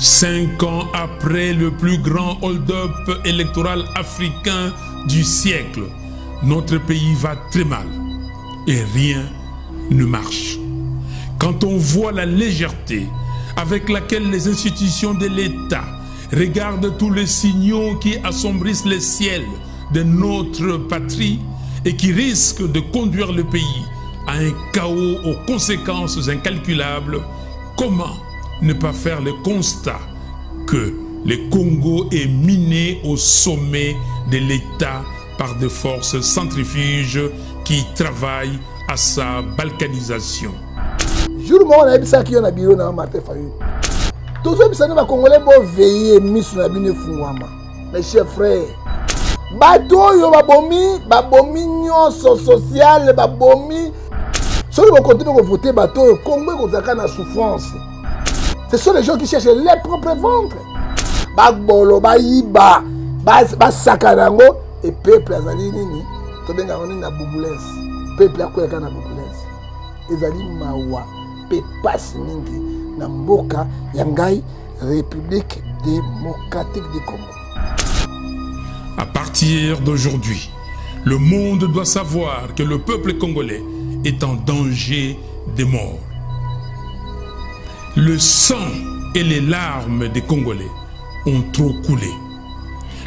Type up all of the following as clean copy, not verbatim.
Cinq ans après le plus grand hold-up électoral africain du siècle, notre pays va très mal et rien ne marche. Quand on voit la légèreté avec laquelle les institutions de l'État regardent tous les signaux qui assombrissent le ciel de notre patrie et qui risquent de conduire le pays à un chaos aux conséquences incalculables, comment ne pas faire le constat que le Congo est miné au sommet de l'État par des forces centrifuges qui travaillent à sa balkanisation. Jour moko nayebisaki yo na biro na Martin Fayulu, tozoyebisa nde bakongolais boveille miso na bino efungwama. Mes chers frères, bato oyo babomi, babomi nyonso sociale, babomi. Soki bokontinue kovote bato oyo, Congo ekozalaka na souffrance. Ce sont les gens qui cherchent les propres ventre. Babolo, bayiba, basakana yango. E peuple azali nini, tobengaka nini na bubulese? Peuple akweyaka na bubulese. Ezali mawa mpe pasi mingi na mboka ya ngai, République démocratique du Congo. À partir d'aujourd'hui, le monde doit savoir que le peuple congolais est en danger de mort. Le sang et les larmes des Congolais ont trop coulé.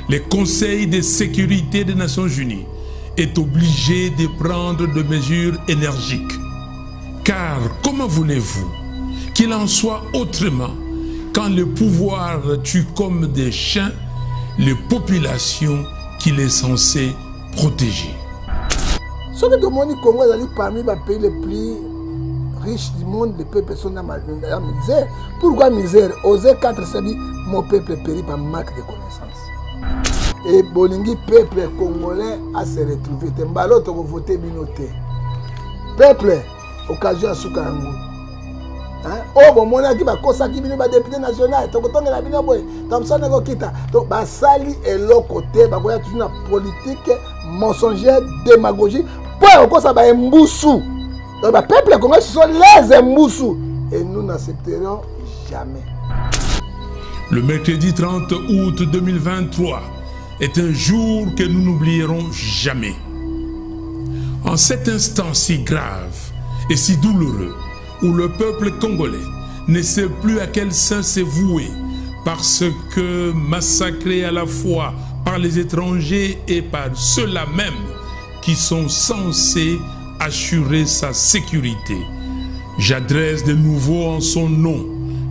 Le Conseil de sécurité des Nations Unies est obligé de prendre des mesures énergiques. Car comment voulez-vous qu'il en soit autrement quand le pouvoir tue comme des chiens les populations qu'il est censé protéger? Soki tomoni Congo ezali parmi bapays les plus riches du monde, les peuples sont dans la misère. Pourquoi misère? Osée 4 sabi, mon peuple périt par manque de connaissance. Et bolingi peuple congolais a se retrouver te. Mbala oyo tokovote bino te. Peuple, occasion ya suka yango. Oyo bomonaki bakosaki bino badepute national, tokotongela bino boye, thomson ekokita. To basali eloko te, bakoya toujours na politique mensongère, démagogie, mpo ya kokosa baembusu. Donc bapeuple congolais, ce sont les embusu et nous n'accepterons jamais. Le mercredi 30 août 2023 est un jour que nous n'oublierons jamais. En cet instant si grave et si douloureux, où le peuple congolais ne sait plus à quel saint se vouer, parce que massacré à la fois par les étrangers et par ceux-là même qui sont censés assurer sa sécurité, j'adresse de nouveau en son nom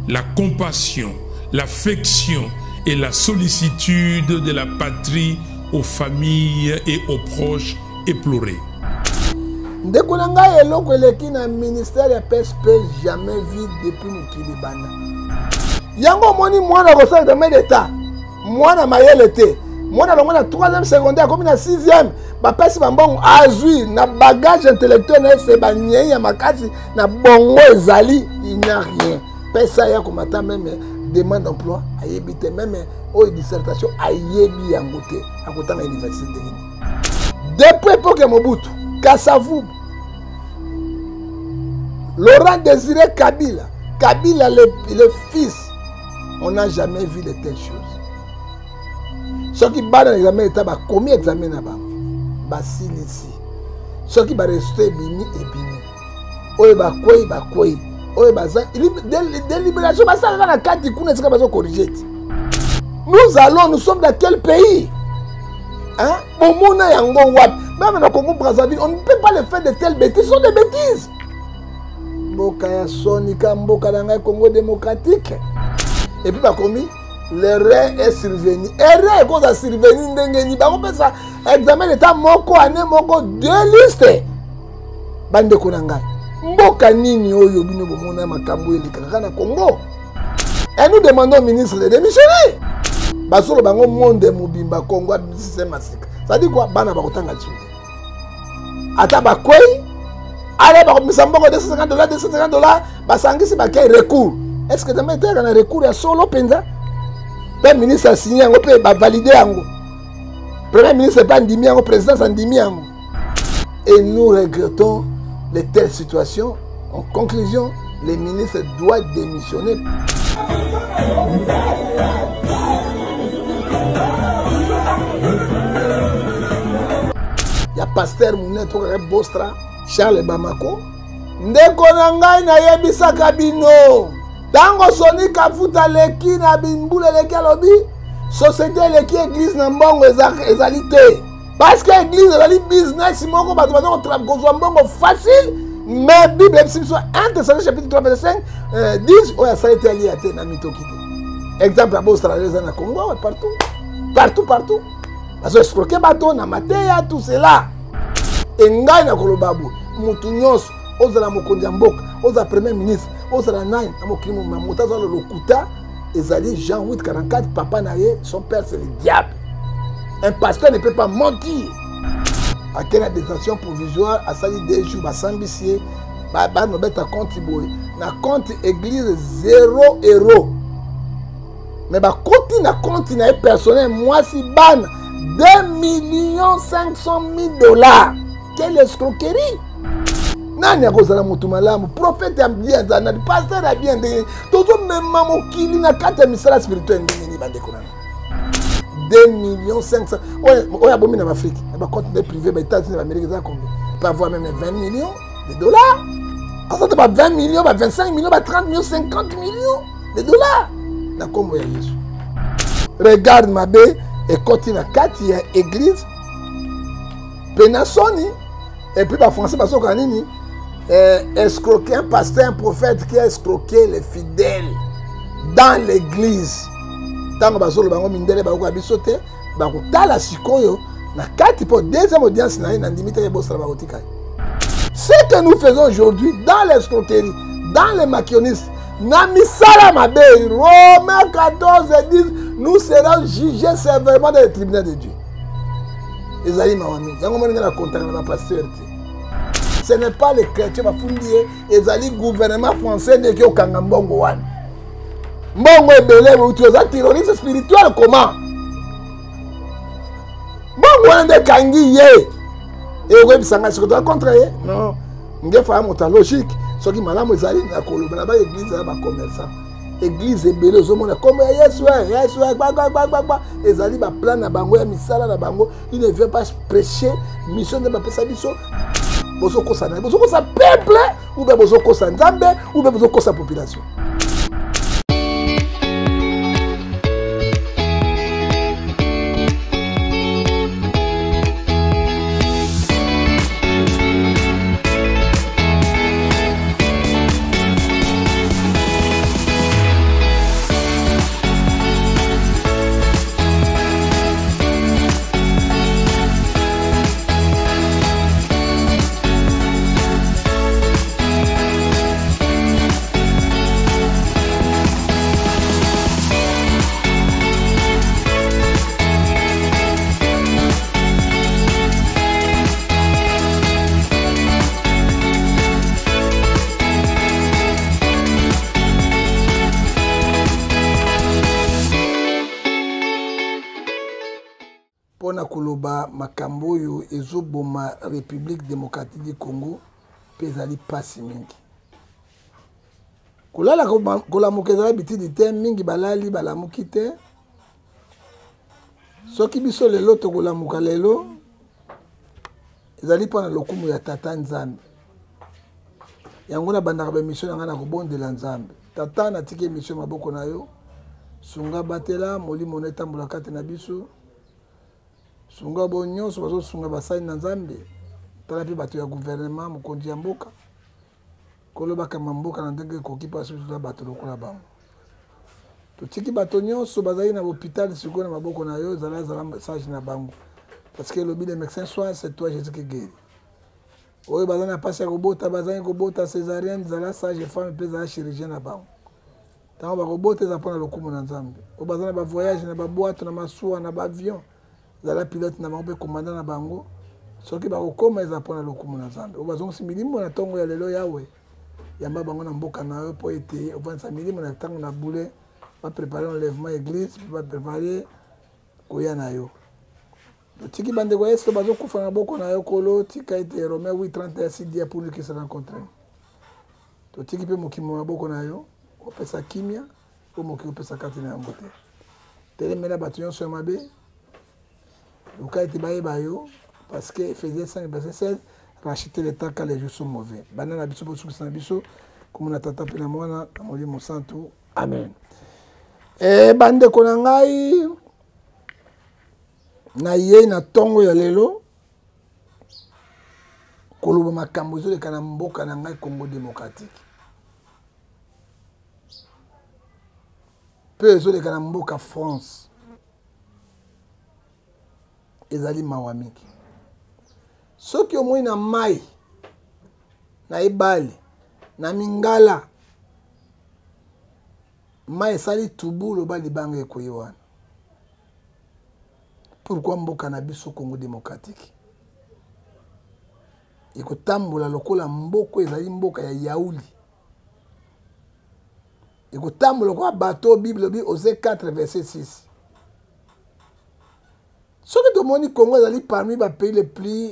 la compassion, l'affection et la sollicitude de la patrie aux familles et aux proches éplorés. Ndeko na ngai, eloko eleki na ministère ya PSP, jamais vu depuis mokili banda. Yango omoni mwana kosala examen d'état, mwana mayele te, mwana longo na 3e secondaire akomi na 6e, bapesi bambongo, azwi na bagage intellectuel na ye, se banyei ya makasi na bongo ezali, il n'y a rien. Pesa ya komata meme demande d'emploi ayebi te, meme oyo dissertation ayebi yango te, akotanga université ndenge nini? Depuis époque ya Mobutu, Kasavubu, Laurent Désiré Kabila, Kabila le fils, on n'a jamais vu de telles choses. Soki bana na examen d'état bakomi examen na bango, basilisi, soki baresultat ebimi, ebimi, oyo bakwei, bakwei, oyo baza délibération basalaka na kati kuna esika bazokorige ti. Nous allons, nous sommes dans quel pays, hein? Bomona yango wapi? Même na Congo Brazzaville, on ne peut pas le faire de telles bêtises. Ce sont des bêtises. Mboka ya sonika, mboka na ngai Congo démocratique. Et puis bakomi l'erreur est survenue. Erreur ekoza survenue ndenge nini? Bakopesa examen d'état moko, année moko, deux listes. Bandeko na ngai, mboka nini oyo bino bomona makambo elekaka kaka na Congo? Et nous demandons au ministre de démissionner. Bazolo bango monde mobimba, Congo système masika. Ça dit quoi? Bana bakotanga lisusu te. Ata bakwei, ale bakobimisa mbongo 250 $, 250 $, basangisi, bakei recours. Est ce que examen eteyaka na recours ya solo mpenza? Mpe ministre asigne yango mpe bavalide yango, premier ministre mpe andimi yango, présidence andimi yango. Et nous regrettons de telles situations. En conclusion, les ministres doivent démissionner. pasteur monene tokaka Bostra Charles Bamako. Ndeko na ngai, nayebisaka bino, ntango Soni Kafuta aleki na bimbula eleki, alobi société eleki église na mbongo ezali te, parce que église ezali business moko bato baza kozwa mbongo facile. Mais Bible ebisi biso 1 Thessaloniciens chapitre 3 verset 5, 10, oyo asali te alia te na mitoki te. Exemple ya Bostra eza na Congo partout, partout, partout, bazo escroquer bato na mateya, tout cela. E ngai nakoloba boye, motu nyonso, ozala mokonzi ya mboka, ozala premier ministre, ozala nani na mokili, moto azala lokuta, ezali Jean 8 44, papa na ye, son père c'est le diable. Un pasteur ne peut pas mentir. Ake na détention provisoire, asali 2 jours, basambisi ye, banobeta compte boye na compte église 0 euro, mais bakoti na compte na ye personnel, mwasi, bana, 2 millions 500 000 dollars. Quelle escroquerie! Nani akozala motu malamu, prophète ya bien azala nani, pasteur ya bien? Ndenge tozomema mokili na kati ya misala spirituel, ndenge nini, bandeko nanga? 2 millions 500 oyo abomi na baAfrique, na bacompte nde privé, baÉtats-Unis, na baAmérique, eza combien? Peut avoir même 20 millions de dollars. Aza ba 20 millions, ba 25 millions, ba 30 millions, 50 millions de dollars na nkombo ya Yesu. Regarde, mabe ekoti na kati ya église mpe na soni. Et puis bafrançais bazoka nini? Escroquer un pasteur, un prophète qui a escroqué les fidèles dans l'église. Ntango bazoloba yango, mindele bakoka biso te. Bakotala sikoyo na kati mpo deuxième audience na ye, nandimi teke bosala, bakotika ye. Ce que nous faisons aujourd'hui dans l'escroquerie, dans les makionistes, na misala mabe, Romains 14 et 10, nous serons jugés sévèrement dans le tribunal de Dieu. Ezali mawa mingi. Yango moni ngai na kontaka na bapasteur te. Ce n'est pas les chrétiens bafundi ye, ezali gouvernement français nde eki okanga mbongo wana, mbongo ebele euti. Oza terroriste spirituel, comment mbongo wana nde ekangi ye? Ekoyebisa ngai soki toza contre ye? Non, ngefa ya moto ya logique. Soki malamu ezali na koloba na baéglise ya bacommerçant, église ebele ozomona kombo ya Yesu, Yesu, gbagbagbagbagba, ezali baplan na bango ya misala na bango. Il ne vient pas prêcher mission nde bapesa biso. Bozokosa na bozokosa peuple, ou bien bozokosa Nzambe, ou bien bozokosa population. Mpo na koloba makambo oyo ezoboma République démocratique du Congo, mpe ezali mpasi mingi kolala kolamuka, ezala bitidi te. Mingi balali, balamuki te. Soki biso lelo tokolamuka lelo, ezali mpo na lokumu ya Tata Nzambe. Yango nabandaka baémission na ngai na kobondela Nzambe: Tata, natiki émission maboko na yo, sunga, batela, molimo na etambola kati na biso, sunga bo nyonso bazosunga basali na Nzambe, tala mpe bato ya gouvernement, mokonzi ya mboka, kolobakama mboka na ndenge ekoki, mpo biso toza bato lokola bango. Totiki bato nyonso bazali na hôpital sikoyo na maboko na yo, ezala ezala sage na bango, parce que elobi: le médecin soigne, c'est toi Jésus qui guérit. Oyo baza na mpasi ya kobota, bazangi kobota, césarienne, zala sage femme mpe ezala chirurgien na bango. Ntango bakobota, eza mpona lokumu na Nzambe. Oyo baza na bavoyage, na babwato, na masuwa, na baavion, zala pilote na bango mpe commandant na bango. Soki bakokóma, eza mpona lokumu na Nzambe. Oyo bazongisi milimo na ntongo ya lelo, Yawe, yamba bango na mboka na yo, mpo ete ovandisa milimo na ntango na bule, baprépare enlèvement église mpe baprépare koya na yo. Totiki bandeko ya Yesu bazokufa na maboko na yo, Kolo. Tika ete Romain 8 31, si Dieu pour nous, qui sera contre nous? Totiki mpe mokili na maboko na yo, opesa kimia po mokili opesa kati na yango te. Telemela bato nyonso ya mabe, luka ete bayeba yo. Parce que Ephésiens 5 verset 16, racheter le temps quand les jours sont mauvais. Banda na biso bosukisa na biso komona tata mpe na mwana na molimo santu. Amen. E bandeko na ngai nayei na ntongo ya lelo koloba makambo ezoleka na mboka na ngai Congo démocratique mpe ezoleka na mboka France. Ezali mawa mingi soki omoni na mai na ebale na mingala mai esali tubu, loba libanga ekoyi wana. Pourquoi mboka na biso Congo démocratique ekotambola lokola mboka ezali mboka ya yauli, ekotambola lokola bato? Bible elobi, Osée 4 verset 6, soki tomoni Congo ezali parmi bapays les plus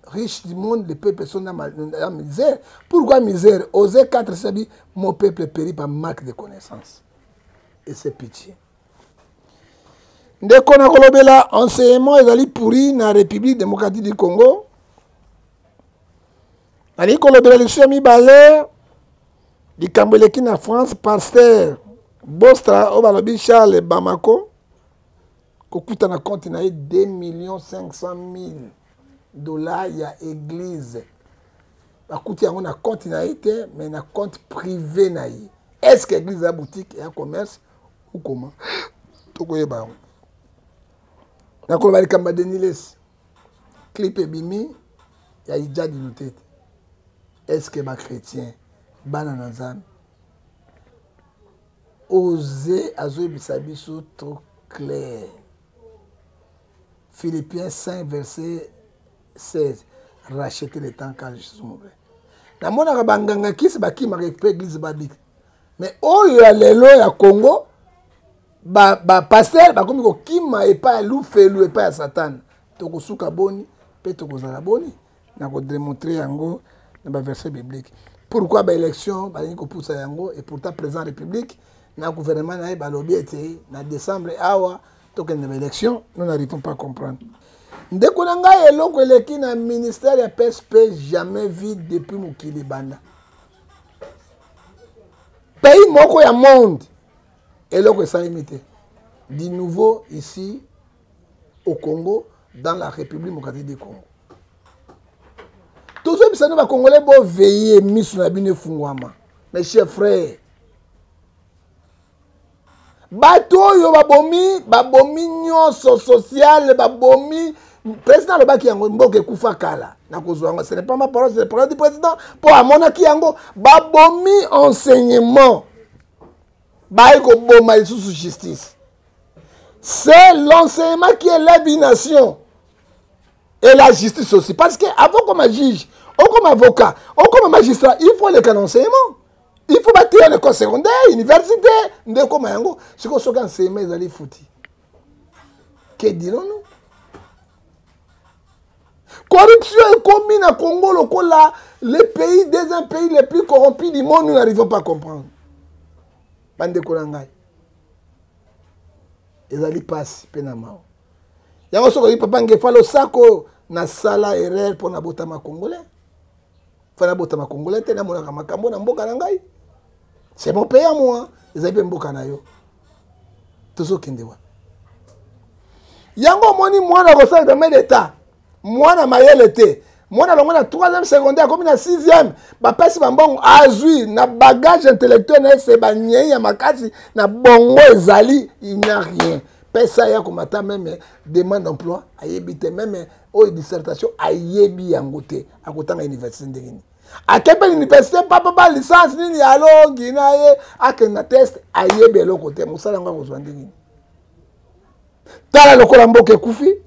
riches du monde, les peuples sont dans la misère. Pourquoi misère? Osée 4 sabi, mon peuple périt par manque de connaissance et c'est pitié. Ndeko, na kolobela enseignement ezali pourri na République démocratique du Congo. Nalingi kolobela lisusu ya mibale, likambo eleki na France, pasteur Bostra oyo balobi Charles Bamako, kokuta na compte na ye 2 millions 500 000 $ ya église. Bakuti yango na compte na ye te, mais na compte privé na ye. Est ce que église ya boutique ya commerce ou comment? Tokoyeba yango. Nakoloba likambo ya Denis Lessie, clip ebimi ya Ijadi Lutete. Est ce que bachrétien, bana na Nzambe, Osée azoyebisa biso trop clair, Philippiens 5 verset 16, racheter le temps quand je suis mauvais. Namonaka banganga kisi bakimaka mpe église babika, mais oyo ya lelo ya Congo, bapasteur bakomi kokima epai ya lufelu, epai ya Satana. Tokosuka boni mpe tokozala boni? Na kodémontrer yango na baverset biblique. Pourquoi baélection balingi kopusa yango, et pourtant président République na gouvernement na ye balobi ete na décembre awa tokende baélection? Nous n'arrivons pas à comprendre. Ndeko na ngai, eloko eleki na ministère ya PSP, jamais vu depuis mokili banda. Pays moko ya monde eloko esalemi te du nouveau ici au Congo, dans la République démocratique du Congo. Tozoyebisa bino bacongolais, boveiller, miso na bino efungwama. Mes chers frères, bato oyo babomi, babomi nyonso social, babomi. Président alobaki yango, mboka ekufa kala. Nakozwa yango, ce n'est pas ma parole, c'est la parole du président, mpo amonaki yango. Babomi enseignement, baye koboma lisusu justice. C'est l'enseignement qui élève une nation et la justice aussi, parce que avant comme juge ou comme avocat ou comme magistrat, il faut les enseignement, il faut bateya na école secondaire, université, nde ekoma yango. Sikoyo soki enseignement ezali futi, que dirons-nous? Corruption ekomi na Congo lokola le pays, deuxième pays le plus corrompu du monde. Nous n'arrivons pas à comprendre. Bandeko na ngai, ezali mpasi mpe na mawa. Yango soki oyebi papa Ngefa, losako, nasala erreur mpo nabotama congolais. Fa nabotama congolais te, namonaka makambo na mboka na ngai. C'est mon pays à moi, ezali mpe mboka na yo. Tozokende wa yango. Omoni mwana kosala examen d'état, mwana mayele te, mwana longo na 3e secondaire, akomi na 6e, bapesi bambongo, azwi na bagage intellectuel na ye se banyei ya makasi na bongo, ezali il n'y a rien. Pesa ya komata même demande d'emploi ayebi te, même oyo dissertation ayebi yango te. Akotanga université ndenge nini? Ake mpe université papapa, licence nini, alongi na ye, akende na test, ayebi eloko te. Mosala yango akozwa ndenge nini? Tala lokola mboka ekufi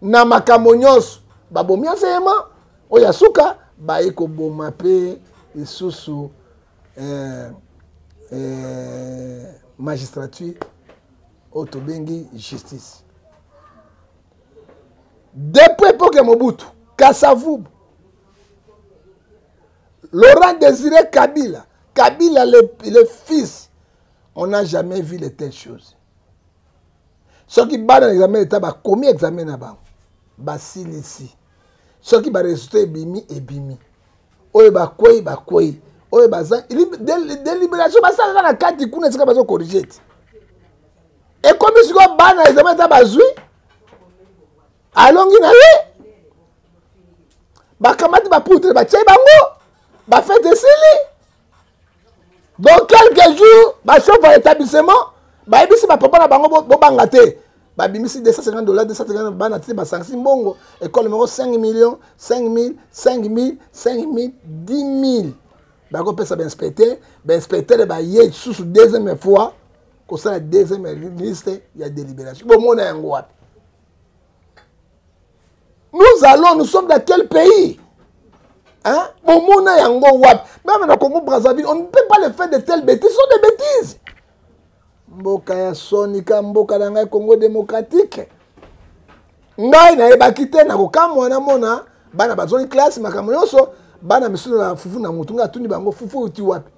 na makambo nyonso. Babomi enseignement, oyo ya suka baye koboma mpe lisusu magistrature oyo tobengi justice. Depuis époque ya Mobutu, Kasavubu, Laurent Désiré Kabila, Kabila le fils, on n'a jamais vu de telles choses. Soki bana na examen d'état bakomi examen na bango, Basilisi. Soki ba résultat ebimi, ebimi. Oyo bakwei, bakwei. Oyo baza délibération basalaka na kati kuna esika bazo corriger ti. Ekomi sikoyo bana examen ata bazwi alongi na ye bakamati bapoutre batie bango bafete esili. Dans quelques jours bachauve ya établissement bayebisi bapapa na bango bobanga te, babimisi 250 $, 250 bana ti basangisi mbongo ekole moko 5 millions, 5 000, 5 000, 5 000, 10 000 bakopesa bainspecteur. Bainspecteur baye lisusu deuxième fois kosala deuxième liste ya délibération. Bomona yango wapi? Nous allons, nous sommes dans quel pays? Hein? Bomona yango wapi? Même na Congo Brazzaville, on ne peut pas le faire de telles bêtises. Ce sont des bêtises. Mboka ya sonika, mboka na ngai Congo démocratique. Ngai nayebaki te na kokamwa namona bana bazongi classe makambo nyonso, bana misusu na fufu na mutu, ngai atuni bango fufu euti wapi?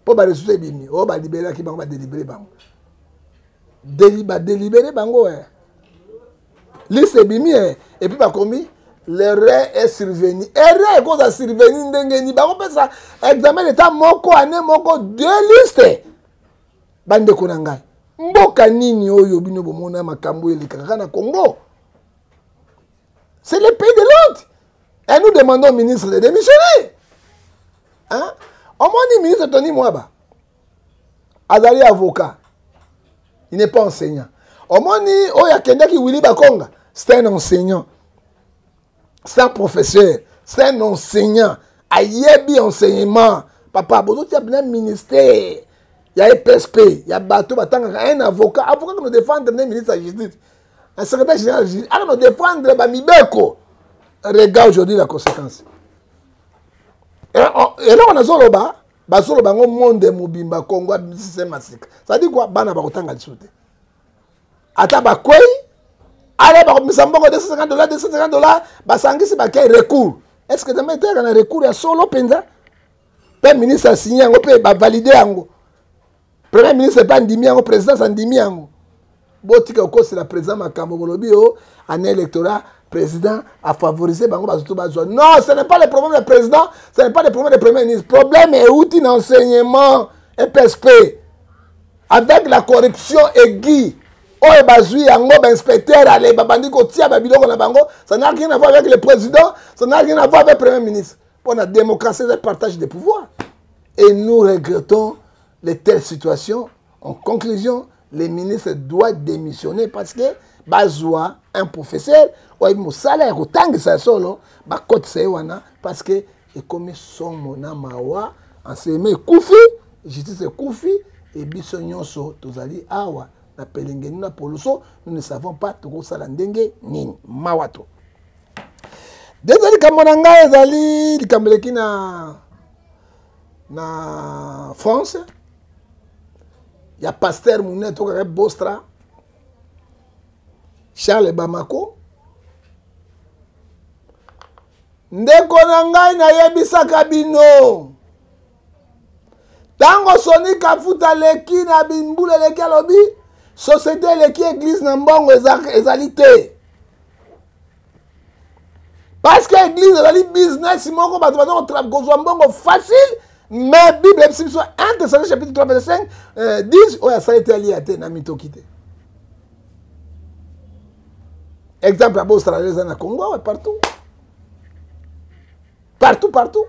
Po ba résultat ebimi, oyo balibelaki bango, badélibéré bango. Badélibéré bango, eh. Liste ebimi, eh. Et puis bakomi l'erreur est survenue. Erreur ekoza survenue ndenge nini? Bakopesa examen d'état moko, année moko, deux listes. Bandeko na ngai, mboka nini oyo bino bomona makambo elekaka kaka na Congo? C'est le pays de l'autre. Et nous demandons au ministre de démissionner. Hein? Omoni ministre Tony Mwaba azali avocat, il n'est pas enseignant. Omoni oyo akendaki Willy Bakonga, c'est un enseignant, c'est un professeur, c'est un enseignant. Ayebi enseignement. Papa, bozotia bina ministère ya EPSP, ya bato batangaka, un avocat, avocat qui nous défendre ne ministre de la justice, un secrétaire général de la justice, nous défendre ba mibeko. Regarde aujourd'hui la conséquence. Et là on a zoloba, bazoloba ngo monde mobimba Congo système masika. Ça dit quoi? Bana bakotanga lisusu te. Ata bakwei, ale bakomisa mbongo 250 $, 250 $, basangisi bakei recours. Est-ce que demain terre na recours ya solo penza? Pe ministre a signé yango, pe ba valider yango. Premier ministre pa ndimi yango, président sa ndimi yango. Botika kokosela président makambo bolobi yo année électorale, président a favorisé bango bazoto bazwa. Non, ce n'est pas le problème du président, ce n'est pas le problème du premier ministre. Problème est outil d'enseignement EPSP. Avec la corruption aiguë, oyo bazwi yango ba inspecteur ale babandi kotia ba biloko na bango, ça n'a rien à voir avec le président, ça n'a rien à voir avec le premier ministre. Pour la démocratie, c'est le partage des pouvoirs. Et nous regrettons les telles situations. En conclusion, les ministres doivent démissionner parce que bazwa un professeur oyo mosala ya kotangisa solo bakotisa ye wana parce que ekomi somo na mawa. Enseignement ekufi, justice ekufi, et biso nyonso tozali awa na pelengeni na poloso, nous ne savons pas tokosala ndenge nini. Mawa to. Deuxième likambo na ngai ezali likambo eleki na France ya pasteur monene tokaka Bostra Charles Bamako. Ndeko na ngai nayebisaka bino ntango Sony Kafuta leki na bimbula eleki alobi société eleki église na mbongo ezali te. Parce que église ezali business moko bato baza kozwa mbongo facile, mais Bible ebisi biso 1 Thessaloniciens chapitre 3 verset 5, 10 oyo asali te alia te na mitoki te. Exemple ya Bostra eza na Congo awa partout. Partout, partout.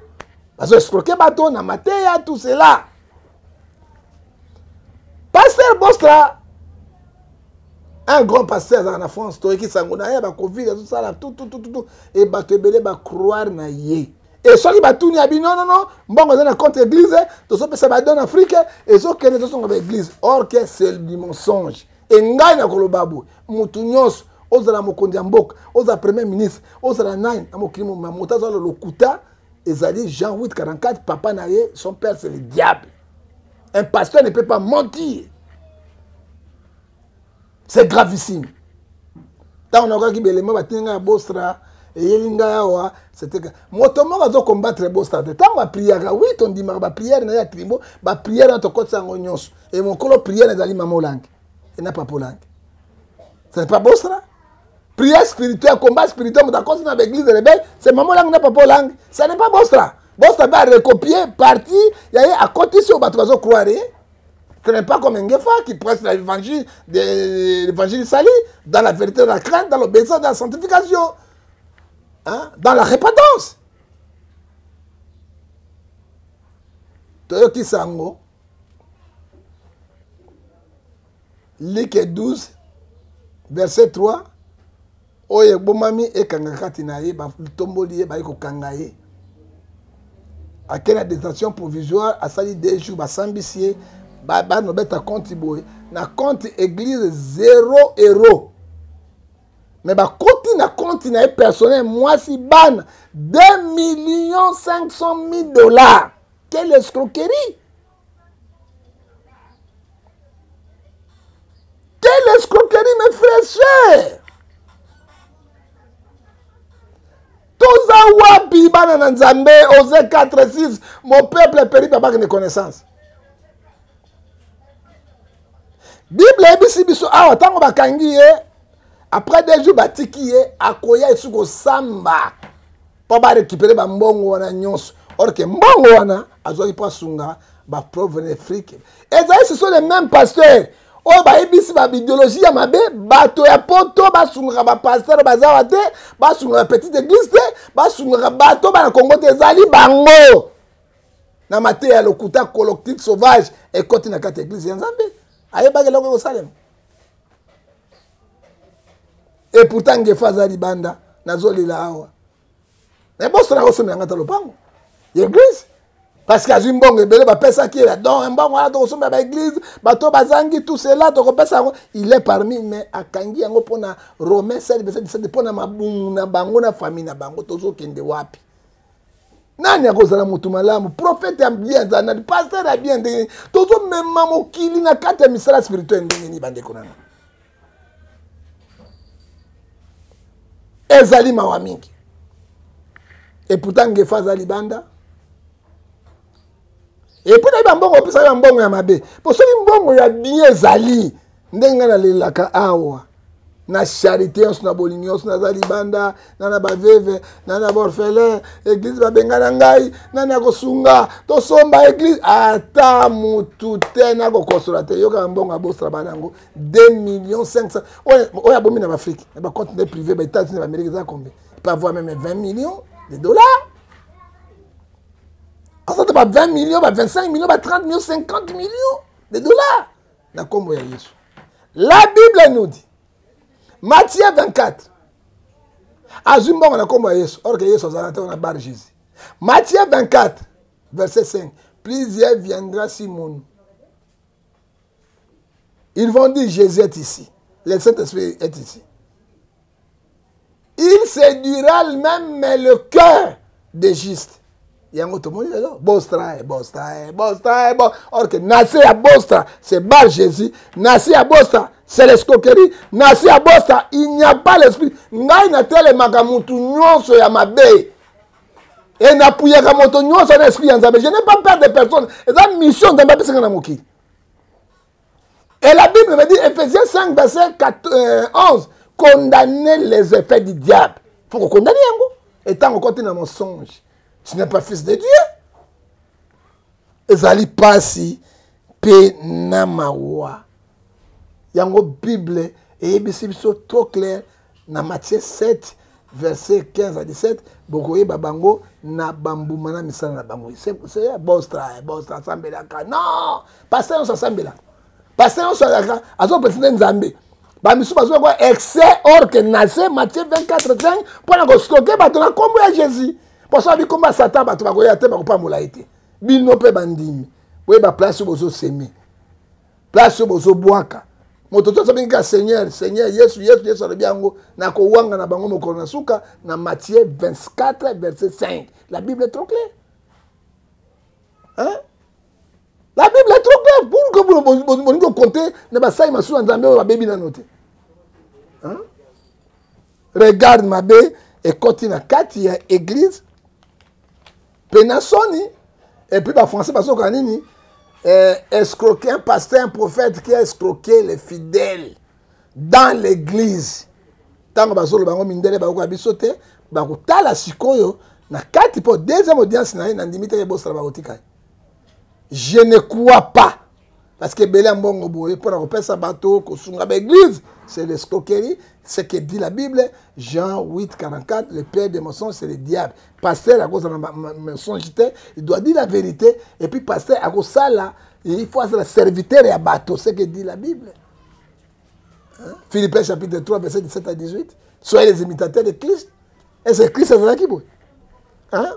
Bazo escroquer bato na mateya, tout cela. Pasteur Bostra, un grand pasteur azalaka na France, toyeki sango na ye ba Covid azosala tout, tout, tout, tout, tout. Et bato ebele ba croire na ye. Et soki batuni ya bino, non, non, mbongo eza na compte église, tozopesa ba don Afrique, ezokende tozonga ba église. Or que c'est du mensonge. Et ngai na koloba boye, mutu nyonso ozala mokonzi ya mboka, ozala premier ministre, ozala nani na mokili mobimba, moto azala lokuta, ezali Jean 8, 44, papa na ye, son père c'est le diable. Un pasteur ne peut pas mentir. C'est gravissime. Tant on a belema batindi ngai ya Bostra, eyeli ngai awa, c'était que moto moko azo combattre Bostra te. Tango apriaka, oui, tondimaka ba prière na ye ya trimbo, ba prière na tokotisa yango nyonso. Et mokolo prière ezali mama Olangi, et na papa Olangi. Ce n'est pas Bostra. Prière spirituelle, combat spirituel, moto akosi na baeglise rebelle, c'est mama Olangi na papa Olangi. Ça n'est pas Bostra. Bostra mpe arecopie parti ya ye, akotisi oyo bato bazocroire ye. Ce n'est pas comme Ngefa qui prêche l'évangile de l'évangile sali dans la vérité, dans la crainte, dans l'obéissance, dans la sanctification, hein, dans la repentance. Toyoki sango Luc 12 verset 3 oyo ebomami ekanga kati na ye, batomboli ye, baye kokanga ye, ake na détention provisoire, asali 2 jours, basambisi ye, banobeta compte boye na compte église 0 euro, mais bakoti na compte na ye personnel, mwasi, bana, 2 millions 500 mille dollars. Quelle escroquerie! Quelle escroquerie, mes frères et sœurs! Toza wapi bana na Nzambe? Osée 4 6, mon peuple périt par manque de connaissance. Bible eyebisi biso awa, ntango bakangi ye, après 2 jours batiki ye, akoya esu kosamba mpo barécupere bambongo wana nyonso. Or ke mbongo wana azwaki mpo asunga bapauvre na Afrique. Ezali ce sont les mêmes pasteurs oyo bayebisi ba idéologie ya mabe, bato ya poto basungaka bapasteur bazawa te, basungaka petite église te, basungaka bato bana Congo te. Ezali bango na mateya ya lokuta collectif sauvage ekoti na kati ya église ya Nzambe. Ayebaki eloko ekosalema. Et pourtant Ngefa aza libanda, nazolela awa me bosana kosomela nga ta lopango ya église, parce que azwi mbongo ebele bapesaki ye, donc mbongo wana tokosombela baeglise, bato bazangi, tout cela tokopesa yango. Il est parmi, mais akangi yango mpona Romain 7 verset 17, mpona mabungu na bango na famille na bango. Tozokende wapi? Nani akozala motu malamu? Prophète ya bien azala nani? Pasteur ya bien ndenge tozomema mokili na kati ya misala spirituel ndenge nini? Bandeko nanga, ezali mawa mingi. Et pourtant Ngefa aza libanda, epuis nayebi bambongo opesaka bambongo ya mabe, po soki mbongo ya bien ezali ndenge ngai nalelaka awa na charité nyonso, na bolingi nyonso, naza libanda na na baveve na na baorphelin, eglise babenga na ngai, nani akosunga tosomba eglise? Ata mutu te nakokosola te. Yokaka mbongo abosala bana yango 2 millions 500 oyo abomi na baafrike, na bacompte ne privé, baétats-unis, na baamérique, eza combien? Il peut avoir même 20 millions de dollars. Azata ba 20 millions, ba 25 millions, ba 30 millions, 50 millions de dollars na kombo ya Yesu. La Bible nous dit, Matthieu 24, azwi mbongo na kombo ya Yesu, or que Yesu azala te na bar Jésus. Matthieu 24 verset 5, plusieurs viendra Simon, ils vont dire Jésus est ici, le Saint-Esprit est ici. Il séduira même mais le cœur des justes. Yango tomoni lelo Bostra, Bostra, Bostra, bo. Or que nase ya Bostra c'est bar Jésus, nase ya Bostra c'est l'escroquerie, nase ya Bostra il n'y a pas l'esprit. Ngai natelemaka mutu nyonso ya mabe e napuyaka moto nyonso na esprit ya Nzambe. Je n'ai pas peur de personne, eza mission Nzambe apesaka na mokili. Et la Bible me dit, Ephésiens 5 verset 4, 11, condamner les effets du diable. Faut qu'on condamne yango. Et tant qu'on continue dans mensonge, tu n'es pas fils de Dieu. Ezali pasi pe na mawa. Yango Bible eyebisi biso trop clair na Matthieu 7 verset 15 à 17, bokoyeba bango na bambuma na misala na bango. C'est Bostra, Bostra asambelaka. Non, pasteur nyonso asambelaka, pasteur nyonso azalaka azopesa nde Nzambe. Bamisusu bazwa kwa excès, or que na se Matthieu 24 5 mpo na kostoke bato na nkombo ya Jésus, mpo soki bikombo ya Satan bato bakoya te, bakopambola ye te. Bino mpe bandimi, boyeba place oyo bozoseme, place oyo bozobwaka moto to abengi kaka Seigneur, Seigneur, Yesu, Yesu, Yesu alobi yango nakowanga na bango mokolo na suka, na Matthieu 24 verset 5. La Bible est trop claire, hein? La Bible est trop claire pour que bolingi okonte na basali masusu ya Nzambe oyo babebi nano te, hein? Regarde, mabe ekoti na kati ya église mpe na soni. Et puis bafrançais bazoka nini? Escroquer un pasteur, un prophète qui a escroqué les fidèles dans l'église. Ntango bazoloba yango mindele bakoka biso te, bakotala sikoyo na kati mpo deuxième audience na ye nandimi te ebosala bakotika ye. Je ne crois pas parce que ebele ya mbongo boye mpo na kopesa bato kosunga baeglise, c'est l'escroquerie. Ce que dit la Bible, Jean 8 44, le père des mensonges, c'est le diable. Pasteur akozala na mensonge te, il doit dire la vérité. Et puis pasteur akosala, il faut azala serviteur ya bato, ce que dit la Bible, hein? Philippiens chapitre 3 verset 17 à 18, soyez les imitateurs de Christ. Et c'est Christ azalaki boye, hein?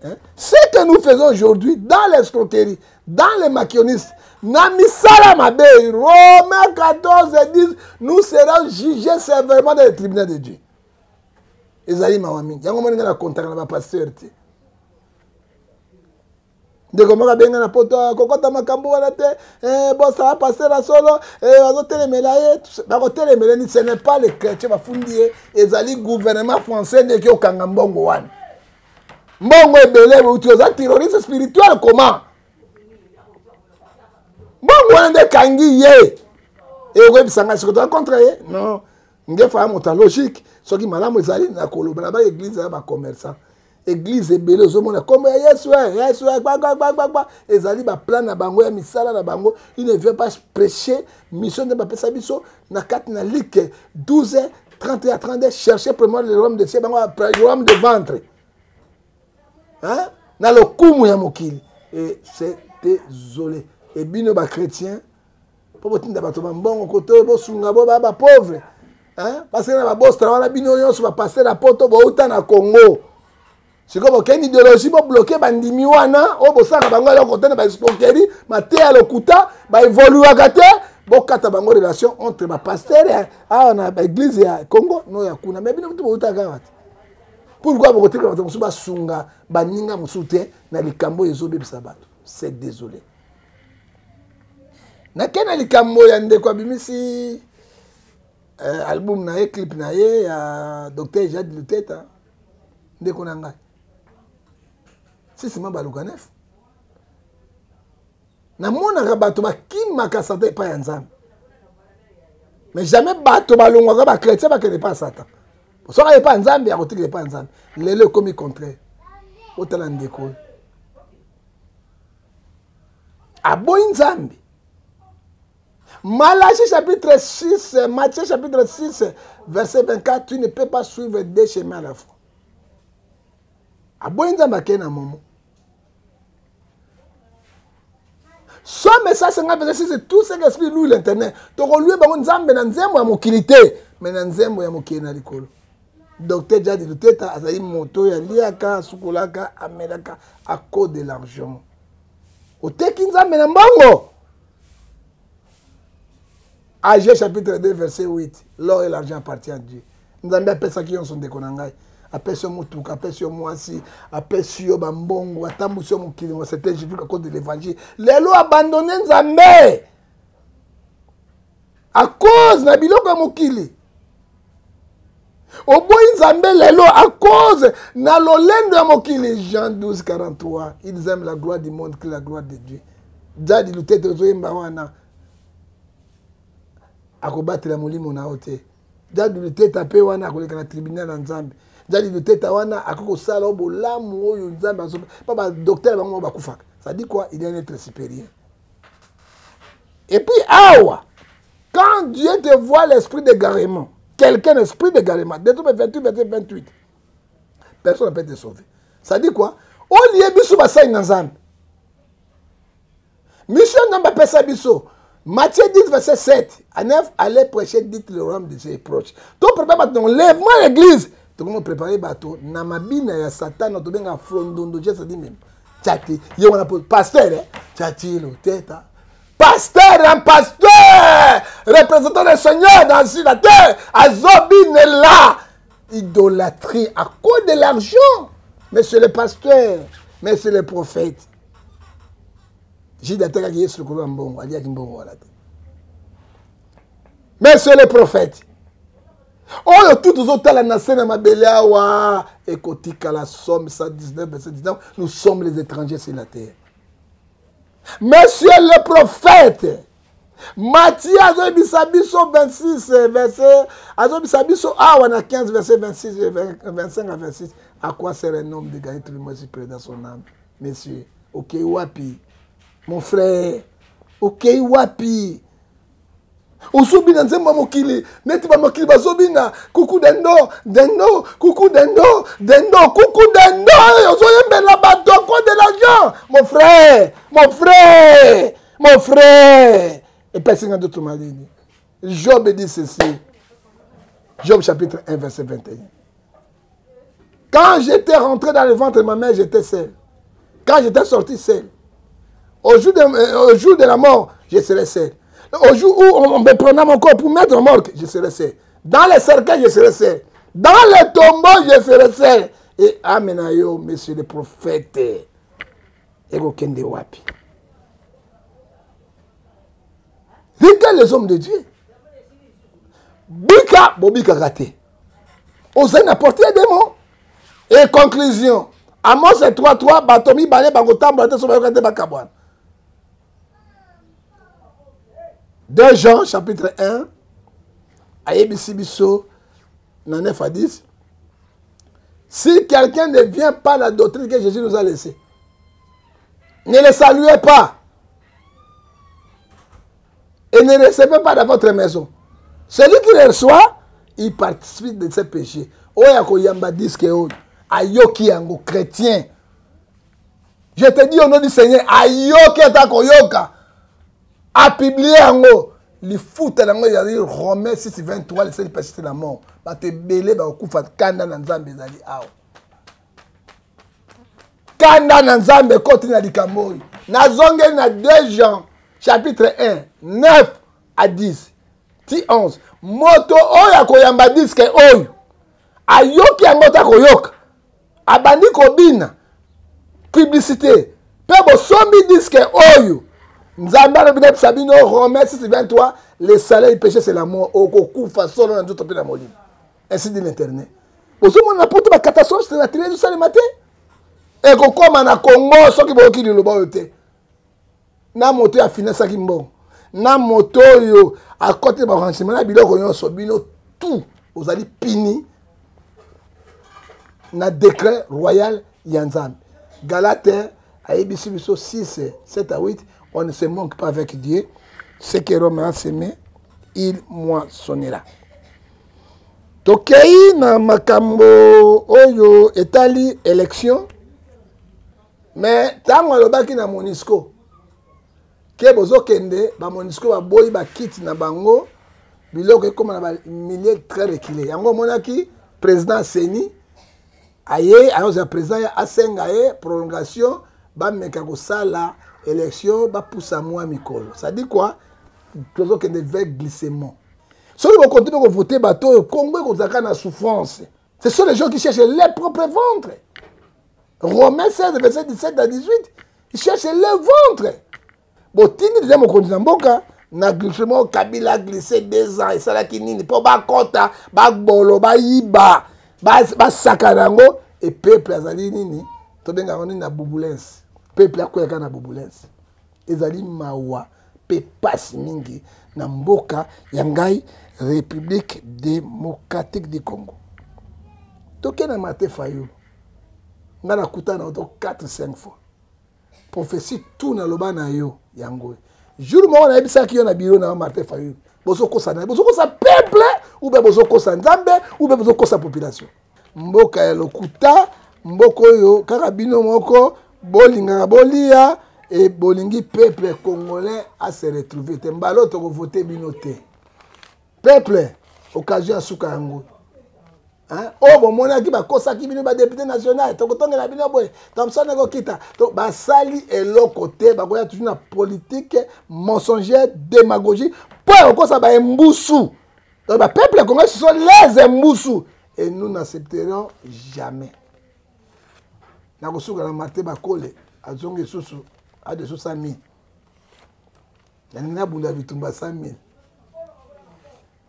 Hein? Ce que nous faisons aujourd'hui dans l'escroquerie, dans les maquionistes, na misala mabe, Romains 14 et 10, nous serons jugés sévèrement dans le tribunal de Dieu. Ezali mawa mingi. Yango moni nga na kontaka na ba pasteur te. Ndeko moko abenga na poto, kokota makambo wana te, eh, bosala pasteur ya solo, eh, bazotelemela ye, bakotelemela ni, ce n'est pas le chrétien bafundi ye, ezali gouvernement français nde eki okanga mbongo wana. Mbongo ebele euti, oza terroriste spirituel comment? Mbongo wana nde ekangi ye. Ekoyebisa ngai sikoyo toza contre ye? Non, ngefa ya moto ya logique, soki malamu ezali na koloba na ba église ya ba commerçant. Église ebele ozomona nkombo ya Yesu, eh, Yesu, eh, gba, gba, gba, gba, gba. Ezali baplan na bango ya misala na bango. Il ne vient pas prêcher mission nde bapesa biso na kati na Luc 12 31 32, chercher premièrement le royaume de ciel, bango le royaume de ventre, hein? Na lokumu ya mokili. Et c'est désolé. Et bino ba chrétien mpo botinda bato bambongo kote oyo bosunga bo baya bapauvre, hein? Parce que na babostra wana bino nyonso bapaster ya poto bouta na Congo. Sikoyo bokei idéologie, bobloke bandimi wana oyo bosalaka bango eloko te na baescroquerie, mateya ya lokuta, baevoluaka te. Bokata bango relation entre bapaster awa na baeglise ya Congo no ya kuna. Mais bino kutu boutaka awa te, pourquoi bokotika bato mosusu basunga baninga mosusu te na likambo oyo ezobebisa bato? C'est désolé. Nake na likambo ya ndeko abimisi album na ye, clip na ye ya Dr Jad Luteta. Ndeko na ngai sisima baluka nef, namonaka bato bakimaka Satan epai ya Nzambe, mais jamais bato balongwaka bachrétien bakende epai ya Satan. Soki epai ya Nzambe, akotikela epai ya Nzambe. Lelo ekomi contraire. Otala ndeko oyo aboyi Nzambe. Malachie chapitre 6, Matthieu chapitre 6, verset 24, tu ne peux pas suivre deux chemins à la fois. Aboyi Nzambe, akei na momo. Somme 150 verset 6, tout ce qu'esprit loue l'Éternel. Tokolue bango Nzambe na nzembo ya mokili te, mais na nzembo ya mokili na likolo. Docteur Jadi Luteta azali moto oyo aliaka, asukolaka, amelaka à cause de l'argent. Oteki Nzambe na mbongo. Agé chapitre 2 verset 8, l'or et l'argent appartient à Dieu. Nzambe apesaki yonso, ndeko na ngai. Apesi yo motuka, apesi yo mwasi, apesi yo bambongo, atambwisi yo mokili, c'était juste à cause de l'évangile. Lelo abandonné Nzambe à cause na biloko ya mokili. Oboyi Nzambe lelo à cause na lolendo ya mokili. Jean 12 43, ils aiment la gloire du monde que la gloire de Dieu. Jadi Lutete ozoyemba wana akobatela molimo na yo te. Jadi Luteta mpe wana akoleka na tribunal ya Nzambe. Jadi Luteta wana akoki kosala oyo bolamu oyo Nzambe azo mpo badocteur bango moko bakufaka. Ça dit quoi? Il y a un être supérieur. Et puis awa, quand Dieu te voit l'esprit d'égarement, quelqu'un esprit d'égarement, Deutéronome 28 verset 28, personne ne peut te sauver. Ça dit quoi? Olie biso basali na Nzambe, mission Nzambe apesa biso, Matthieu 10 verset 7 à 9, allez prêcher, dites le royaume de Dieu est proche. To prépare bato na enlèvement ya l'église, tokomi préparer bato na mabina ya Satana, tobenga frondondo. Jesu dit même Tchati ye wana po pasteur, eh? Tchati Luteta, pasteur, un pasteur représentant le Seigneur dans sur la terre, azobinela idolâtrie à cause de l'argent. Monsieur le pasteur, monsieur le prophète, Jude atekaki Yesu likolo ya mbongo, aliaki mbongo wana te. Monsieur le prophète, oyo tu tozotala na se na mabele awa ekotikala. Somme 119 verset 19, nous sommes les étrangers sur la terre. Monsieur le prophète, Matthieu azoyebisa biso 26 verset, azoyebisa biso awa na 15 verset 26 25 à 26, à quoi sert un homme de gagner tout le monde si perdre son âme? Monsieur, okei wapi? Mon frère, okei wapi? Ozobina nzembo ya mokili neti bamokili bazobina kuku dendo dendo kuku dendo dendo kuku dendo, ozoyembela bato à de l'argent. Mon frère, mon frère, mon frère, epesi nga ndoto malini. Job dit ceci, Job chapitre 1 verset 21: quand j'étais rentré dans le ventre de ma mère, j'étais seul. Quand j'étais sorti, seul. Au jour de la mort, je serai seul. Au jour où on me prendra mon corps pour mettre en morgue, je serai seul. Dans les cercueils, je serai seul. Dans les tombeaux, je serai seul. Et amenayo, monsieur le prophète, ekokende wapi? Regarde les hommes de Dieu. Bika, bobika raté. Ozali na porte ya démon. Et conclusion, Amos 3 3, bato mibale bakotambola te so bayoka te bakabwana. 2 Jean chapitre 1 ayebisi biso na 9 à 10: si quelqu'un ne vient pas la doctrine que Jésus nous a laissée, ne le saluez pas et ne recevez pas dans votre maison. Celui qui le reçoit, il participe de ses péchés. Oyo akoyamba disque oyo, ayoki yango, chrétien, je te dis au nom du Seigneur, ayoki ata koyoka, apublier yango, lifuta yango ezali Romain 6 23, le seul péché, c'est la mort. Bato ebele bakokufa. Kanda na Nzambe ezali awa, kanda na Nzambe ekoti na likambo oyo. Nazongeli na 2 Jean chapitre 1 9 à 10 ti 11: moto oyo akoyamba disque oyo, ayoki yango ta koyoka, abandi kobina publicité mpe bosombi disque oyo, Nzambe alobi nayebisa bino, Romain 6 23, le salaire du péché, c'est la mort. Okokufa solo na nzoto mpe na molimo. Ainsi dit l'Éternel. Ozomona na poto bacatastrophe naturelle ezosalema te, ekokóma na Congo soki boyoki liloba oyo te. Na moto oyo afinasaki mbongo, na moto oyo akoti barenseignement na biloko nyonso, bino tout ozali puni na décret royal ya Nzambe. Galate ayebisi biso 6 7 à 8: on ne se manque pas avec Dieu. Ce que l'homme a semé, il moissonnera. Tokei na makambo oyo etali élection. Mais ntango alobaki na MONUSCO ke bozokende, baMONUSCO baboyi bakiti na bango, biloko ekóma na bamilieu très reculé. Yango omonaki président CENI aye, ayozala président, asenga ye prolongation, bameka kosala élection, bapusa mwa mikolo. Ça dit quoi? Tozokende vers glissement. Soki bokontinue kovote bato oyo, Congo ekozalaka na souffrance. Ce sont les gens qui cherchent leur propre ventre. Romains 16 verset 17 à 18, ils cherchent leur ventre. Botindi deja mokonzi na mboka na glissement. Kabila glissé 2 ans, esalaki nini mpo bakɔta babolo, bayiba, basaka na yango? E peuple azali nini, tobengaka nini na bubulense? Peuple akweyaka na bubulense. Ezali mawa mpe pasi mingi na mboka ya ngai, République démocratique du Congo. Tokende na Martin Fayulu. Ngai nakutana na to 4 5 fois. Prophétie tout naloba na yo yango. Jour moko nayebisaki yo na biro na yo, Martin Fayulu, bozokosa na bozokosa peuple ou bien bozokosa Nzambe ou bien bozokosa population. Mboka ya lokuta, mboka oyo kaka bino moko bolingaka bolia e bolingi peuple congolais ase retrouve te. Mbala oyo tokovote bino te. Peuple, occasion ya suka yango oyo bomonaki bakosaki bino, badéputé national, tokotongela bino boye, thomson ekokita, basali eloko te. Bakoya toujours na politique mensongère, démagogie, mpo ya kokosa baembusu. Donc bapeuple congolais, ce sont les embusu et nous n'accepterons jamais. Nakosuka na Martin Bakole azongi lisusu adesu 100 000. Nalingi nabunda bitumba 100 000,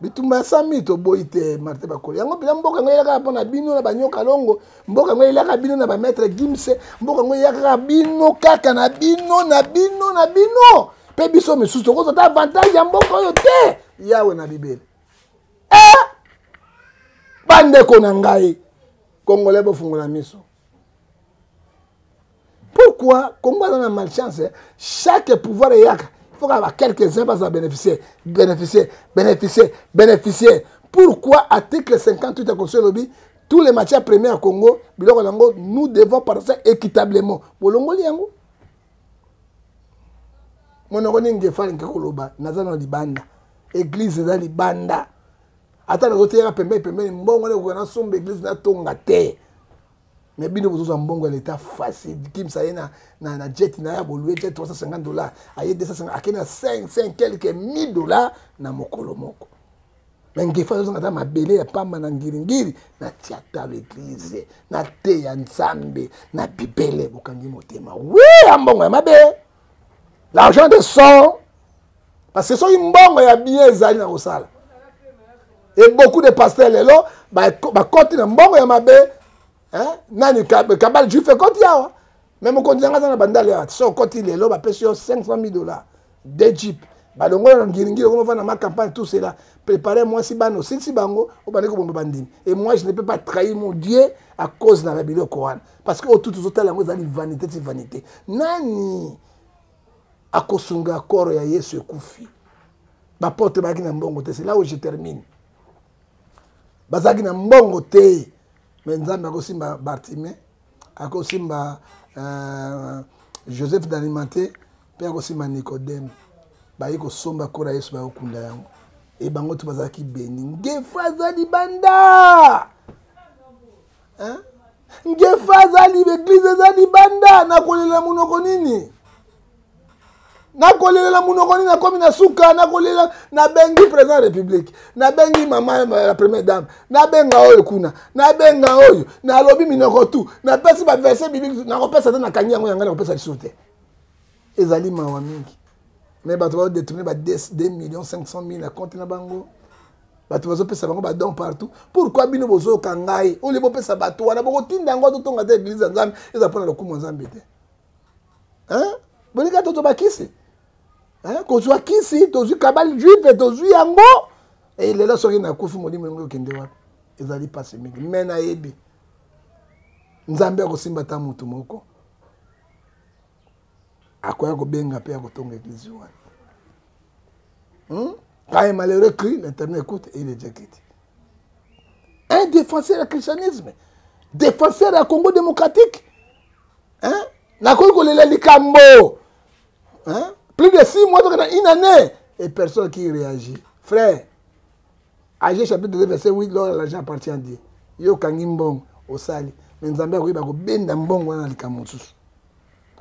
bitumba ya 100 000, toboyi te. Martin Bakole, yango mpena mboka yango eyaka mpo na bino na banyoka longo, mboka yango eyelaka bino na bamaître Gims, mboka yango eyakaka bino kaka na bino na bino na bino. Mpe biso misusu tokozwa ata avantage ya mboka oyo te. Yawe na bibele. Eh! Bandeko na ngai, Congolais bofungola miso. Pourquoi Congo aza na malchance? Eh? Chaque pouvoir eyaka, il faut kaka quelques-uns baza bénéficier, bénéficier, bénéficier, bénéficier. Pourquoi article 58 ya Constitution elobi tous les matières premières Congo, biloko yango nous devons partager équitablement. Bolongoli yango. Monoko nini ngefa nke koloba naza na libanda. Église eza libanda. Ata nazoteyaka pembeni pembeni mbongo wana ekoka nasomba église natonga te. Mais bino bozozwa mbongo ya leta facile. Kimsa ye na jet na ya bolue jet 350 $, aye 250, akei na 5 5 quelques 1000 dollars na mokolo moko. Mais ngefa azozanga ata mabele ya pamba na ngiringiri na tia talo église na te ya Nzambe na bibele bokangi motema. Oui, ya mbongo ya mabe. L'argent de sang, parce que soki mbongo ya bien ezali na kosala. Et beaucoup de pasteurs lelo bakoti na mbongo ya mabe, hein? Nani kabal juif ekoti awa. Mais mokonzi yanga aza na bandale awa. So okoti lelo bapesi yo 500 000 $, deux jeep. Balongola na ngiringiri okoma vanda ma campagne, tout cela. Préparer mwasi bana osilisi bango obandi kobomba bandimi. Et moi je ne peux pas trahir mon Dieu à cause na biloko wana. Parce que oyo tozotala yango ezali vanité ti vanité. Nani akosunga koro ya Yesu ekufi? Baporte bazalaki na mbongo te, c'est là où je termine. Bazalaki na mbongo te, mais Nzambe akosimba Bartimée, akosimba Joseph d'Arimathée, mpe akosimba Nicodème. Baye kosomba koro ya Yesu, bayokunda yango. E bango to bazalaki beni. Ngefa aza libanda. Hein? Ngefa aza église eza libanda. Nakolela monoko nini? Nakolela monoko nini? Nakomi na suka, nakolela. Nabengi président ya république, nabengi mama la première dame, nabenga oyo kuna, nabenga oyo, nalobi minoko tu, napesi baverset biblique, nakopesa te, nakangi yango yanga, nakopesa lisusu te. Ezali mawa mingi. Mais bato bazodétourne ba 2 millions 500 mille na compte na bango. Bato bazopesa bango badon partout. Pourquoi bino bozoyoka ngai olie bopesa bato wana bokotinda yango totonga te église ya Nzambe eza mpona lokumu ya Nzambe te? Hein? Bolinga tozwa bakisi, hein? Kozwa kisi, tozwi kabale juive, tozwi yango. E lelo soki nakufi, molimo yango okende wapi? Ezali mpasi mingi. Me nayebi Nzambe akosimba ata motu moko akoya kobenga mpe akotonga église wana. Quand un malheureux crie, l'Éternel écoute et il exécute. Un défenseur du christianisme, défenseur du Congo démocratique, hein? Nakoki kolela likambo, hein? Plus de 6 mois, donc une année, et personne qui réagit. Frère, Aggée chapitre 2 verset 8, l'or l'argent appartient à Dieu. Yo okangi mbongo osali, mais Nzambe akoyeba kobenda mbongo wana na likambo mosusu.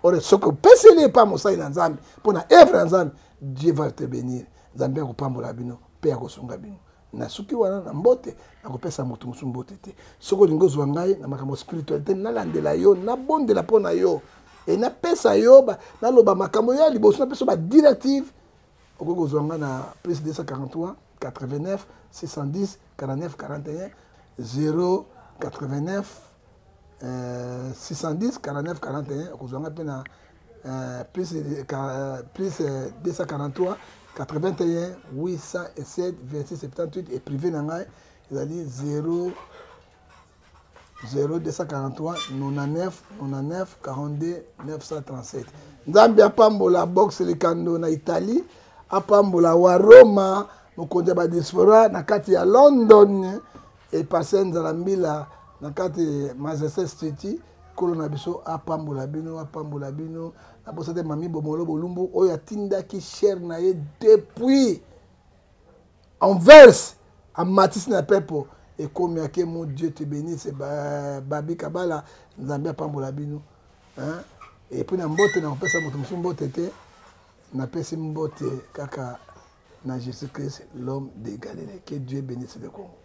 Ore soki opeseli epa mosali na Nzambe mpo na œuvre ya Nzambe, Dieu va te bénir. Nzambe akopambola bino mpe akosunga bino. Na suki wana na mbote, nakopesa moto mosusu mbote te. Soki olingi ozwa ngai na makambo spiritualité, nalandela yo, nabondela mpo na yo e napesa yo, naloba makambo yo ya liboso, napesa yo badirective, okoki kozwa ngai na plus 243 89 610 49 41, 0 89 610 49 41. Okozwa ngai mpe na plus 243 81 807 26 78. Et privé na ngai ezali 0 0243 99 99 42 937. Nzambe apambola Box Likando na Italie, apambola wa Roma, mokonzi ya badiaspora na kati ya London, epase Nzala Mbila na kati Manchester City. Nkolo na biso apambola bino, apambola bino. Nabosa te mami Bomolo Bolumbu oyo atindaki chere na ye depuis Anvers, amatisi na pepo ekomi ake. Mon Dieu te bénisse. Babi Kabala, Nzambe apambola bino, hein? Et puis na mbote, nakopesa moto mosusu mbote te, napesi mbote kaka na Jésus Christ, l'homme de Galilée. Que Dieu bénisse le Congo.